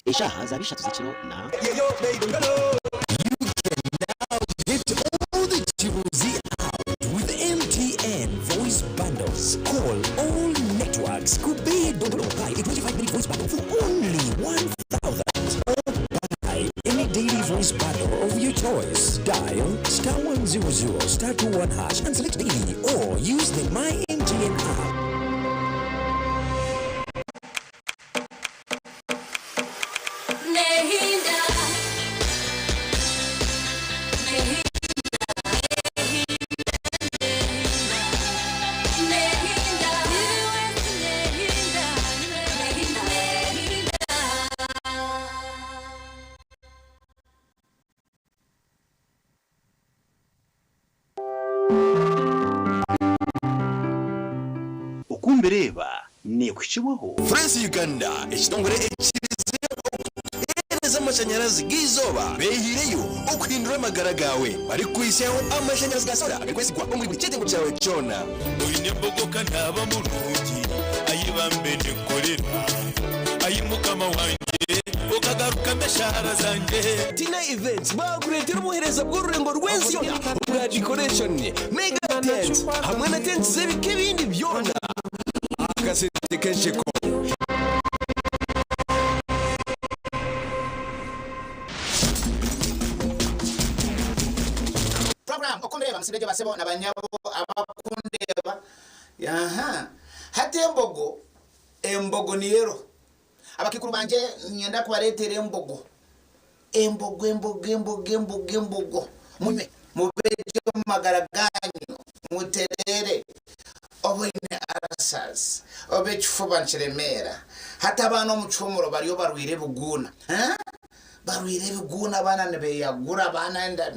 Eshaaha zaaba ishatu z'ekiro na. You can now hit all the Chibuzi out with MTN voice bundles. Call all networks. Kubei Dondolo. Buy a 25-minute voice bundle for only 1,000. 240 star 21 hash and select daily or use the My MTN app. Nehinda. Nehinda. Nehinda. Nehinda. Nehinda. Okumbireeba neekuhikibwaho. France Uganda, ekitongore ekirize okutuheereza amashanyarazi g'eizooba beehiireyo okuhindura amagara gaawe barikukuhitsyaho amashanyarazi ga solar agarikwesigwa omuri buri kyetengo kyawe kyona. Oine embogo ka naaba murungi, ai bambe ninkorera, ai mukama wangye okagarukamu eshaara zangye. Tina Events baakureetera obuheereza bw'orurengo rw'ensi yoona obwa decoration, mega tent hamwe na tents z'ebika ebindi byona aha kasente k'ensheko. Program Okumbireeba Musibegye basebo na banyabo abakundeeba aha hati embogo embogo niyo eriho Abakaikuru bangye niinyenda kubareetera embogo. Embogo, embogo, embogo, embogo, embogo. Munywe, mube gye omu magara gaanyu, mutereere. Oba oine ulcers, oba ekifuba nikiremeera. Hati abaana omu kihumuro bariyo barwaire ebiguuna. Barwaire ebiguuna, abaana nibeyagura, abaana enda,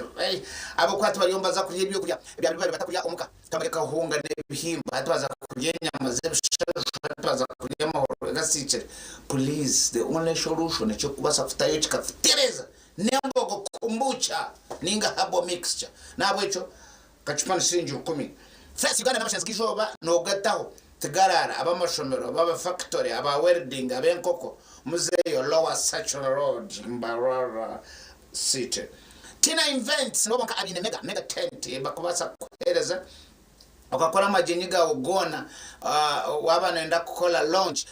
ahabw'okuba hati bariyo nibaza kurya ebyokurya ebi baabaire batakurya omuka. Twamara akahunga n'ebihimba hati twaza kurya enyama z'ebishaju hati twaza kurya amahoro gasiikire please the only solution ekirikubaasa kutayo kikatutereeza n'embogo kombucha ninga herbal mixture n'ahabw'ekyo akacupa ni siringi rukumi. First Uganda n'amashanyarazi g'eizooba noogataho tigaraara ab'amashomero ab'abafactory aba welding ab'enkoko muzeeyo lower Sachel road Mbarara city. Tina Events nibo bonka abaine mega mega tent ebakubaasa kukuheereza okakora amagyenyi gaawe goona waaba noyenda kukora launch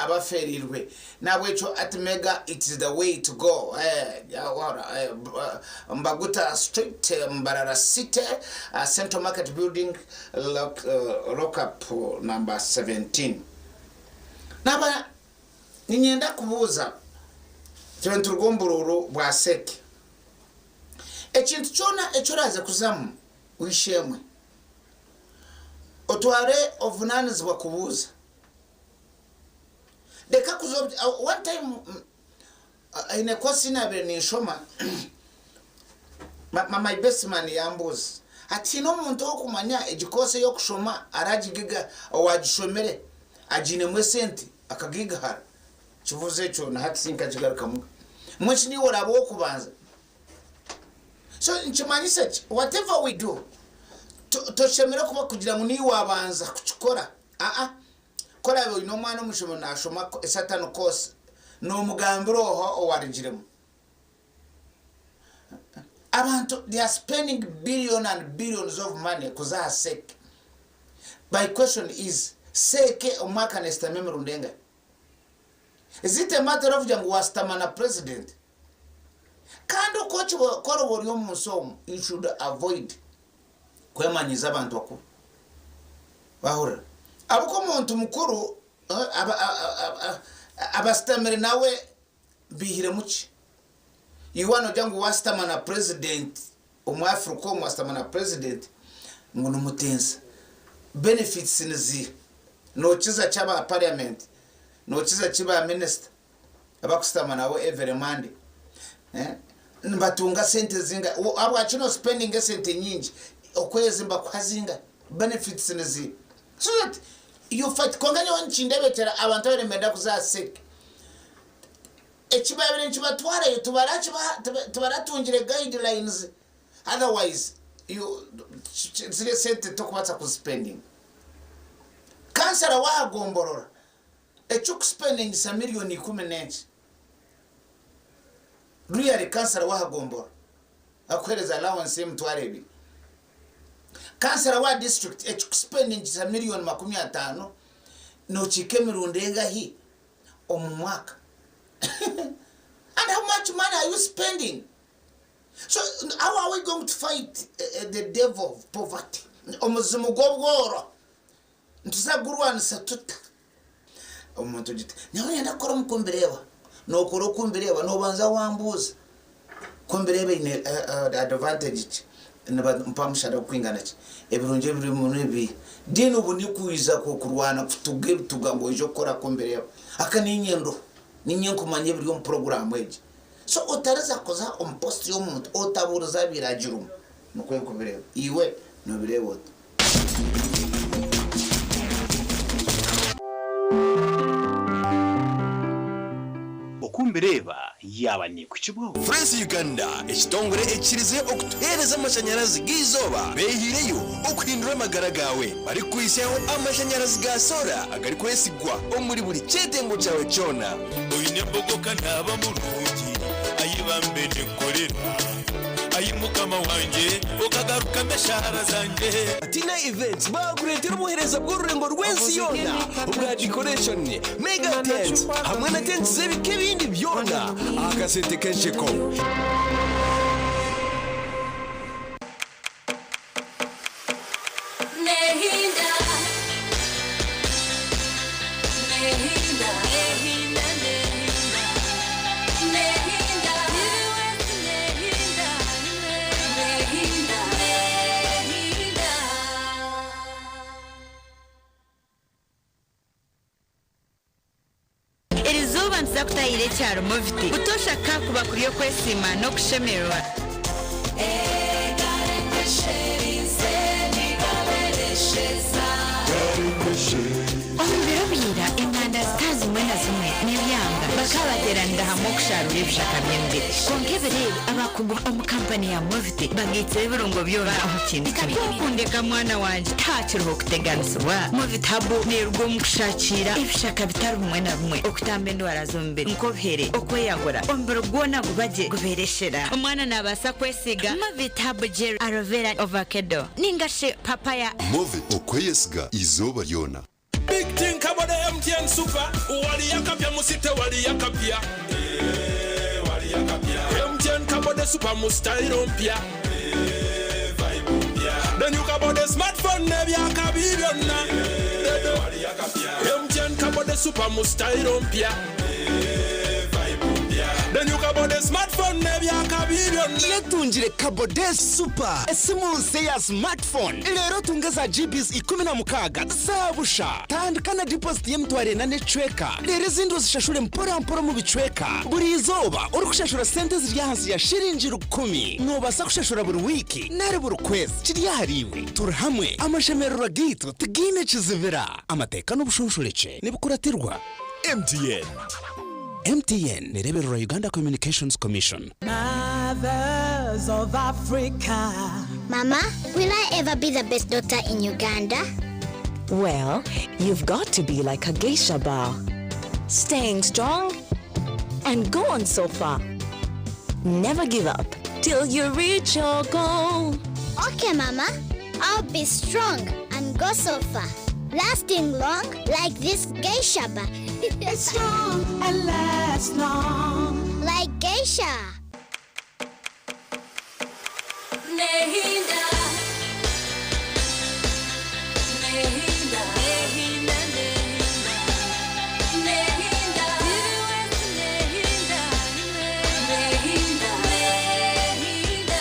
abafeereirwe. Nahabwekyo ati mega it is the way to go. Mbaguta street Mbarara city Central market building lock up number 17. Naaba niinyenda kubuuza itwe nituruga omu buruuru bwa Seke. Ekintu kyona eki oraaze kuzamu w'eishe-emwe, otware obuvunaanizibwa kubuuza. Reka kuza one time haine course ei naabaire ninshoma, my best man yambuuza ati haine omuntu orikumanya egi course ey'okushoma aragigiga owaagishomire agiinemu esente akagigahara? Ekibuuzo ekyo na hati tinkakigarukamuga. Mbwenu shi niiwe oraabe ow'okubanza? So nikimanyisa ki? Whatever we do, toshemereire kuba kugira ngu niiwe waabanza kukikora. Aa. Ku oraabe oine omwana omu ishomero naashoma a certain course, noomugambira oha owarugiremu. Abantu they are spending billion and billions of money kuza aha sec. My question is, sec omu mwaka neesitama emirundi engahi? Is it a matter of kugira ngu wasitama na president? Kandi oku oriba ori omu nsi omu, you should avoid kwemanyiiza abantu bakuru. Wahurira? Ahabw'okuba omuntu mukuru abasitamire nawe baihiremu ki? Iwe waaba noogira ngu wasitama na president omu Africa omu wasitama na president ngu nimutensa, benefits niziiha? Nokiza ki aba parliament? Nokiza ki ba minister abakusitama nabo every Monday? Nibatunga sente zingahi? Ahabwaki no spendinga esente nyingi okwezi nibakuha zingahi? Benefits niziiha? So that you fight kwonka nyowe nikindebekyera abantu ababaire nibenda kuza aha sec ekibabaire nikibatwarayo tibaratungire guidelines otherwise you ziri esente tokubaasa kuzipendinga. Kansara w'aha gomborora eky'okusipendingisa miriyoni ikumi n'enkye really kansara w'aha gomborora akuheereza allowance y'emitwaro ebiri. Kansara wa district eky'okusipendingisa miriyoni 50 nokiika emirundi engahi omu mwaka? And how much money are you spending? So how are we going to fight the devil of poverty? Omuzimu gw'obworo nituza kugurwanisa tuta? Omuntu ogira oti, nyowe niinyenda kukora omu kumbireeba. Nookora okumbireeba, noobanza wambuuza kumbireeba eine advantage ki? Nibampa omushara gurikwingana ki? Ebirungi ebirimu nibiiha? Then obu nikwija kurwana kutuga ebituga ngu oije kukora kumbireeba. Aka niinye ndoho, niinye nkumanya ebiri omu puroguraamu egi. So otariza kuza omu post y'omuntu otabuurize abaire agirimu. Nikwo nkubireeba. Iwe nobireeba ota? Oku mbireeba yaaba neekuhikibwaho. Fresh Uganda, ekitongore ekikirize okutuheereza amashanyarazi g'eizooba beehiireyo okuhindura amagara gaawe barikukuhitsyaho amashanyarazi ga soora agarikwesigwa omuri buri kyetengo kyawe kyona. Oine embogo ka naaba murungi, ai bambe ninkorera, ai Mukama wangye, okagarukamu eshaara zangye. Tina Events baakureetera obuheereza bw'orurengo rw'ensi yoona obwa decoration, mega tents hamwe na tents z'ebika ebindi byona aha kasente k'ensheko. Nehinda, nehinda, nehinda, nehinda, nehinda, nehinda, nehinda, nehinda. Erizooba nituza kutahirira ekyaro Moviti. Butoosha ka kuba kuri okwesiima n'okushemererwa. Omu biro bya ira, enganda zitari zimwe na zimwe n'ebyanga bakaba bateeranira hamwe okusharuura ebishaka by'emibiri. Kwonka ebiro ebi, abakugu omu kampani ya Moviti bagaitsire ebirungo byona omu kintu kimwe. Kwokundeka mwana wangye, tihakiriho kuteganisibwa. Moviti Herbal neeruga omu kushakiira ebishaka bitari bimwe na bimwe okutamba endwara z'omubiri nk'obuhere, okweyagura, omubiri gwona guba gye gubeera eshera. Omwana naabaasa kwesiiga Movit Herbal Gel, Aloe Vera, Ovakedo ninga shi Papaya. Movit, okweyesiga eizooba ryona. Big thing kabode MTN Super wali akapya mu city wali akapya eh wali akapya MTN kabode Super mu style mpya eh vibe mpya then you kabode smartphone n'ebyakabi byonna eh wali akapya MTN kabode Super mu style mpya eh vibe mpya then you kabode smartphone n'ebyakabi byonna. Yetungire Kabode Super, esimu nsya eya smartphone. Reero otunge za GBs 16 za busha. Tandika na deposit y'emitwaro ena n'ekicweka, reero ezindi ozishashure mpora mpora omu bicweka. Buri izooba orikushashura sente eziri ahansi ya shiringi rukumi. Noobaasa kushashura buri wiiki nari buri kwezi, kiri ahariiwe. Turi hamwe, amashemererwa gaitu tigaine kizibira. Amateeka n'obushonshorekye nibikuratirwa. MTN. MTN nereebererwa Uganda Communications Commission. Mothers of Africa. Mama, will I ever be the best doctor in Uganda? Well, you've got to be like a geisha bar. Staying strong and go on so far. Never give up till you reach your goal. Okay, Mama. I'll be strong and go so far. Lasting long like this geisha bar. It's strong and lasts long. Like geisha. Nehinda. Nehinda. Nehinda. Nehinda. Nehinda. Nehinda. Nehinda.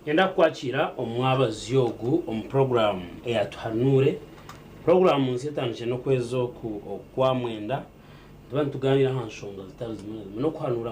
Nyenda kukwakira omwabazyo ogu omu puroguraamu eya Tuhanuure. Puroguraamu nsya etandikire n'okwezi oku okwamwenda. Nituba nitugaaniira aha nshonga zitari zimwe na zimwe n'okuhanuura.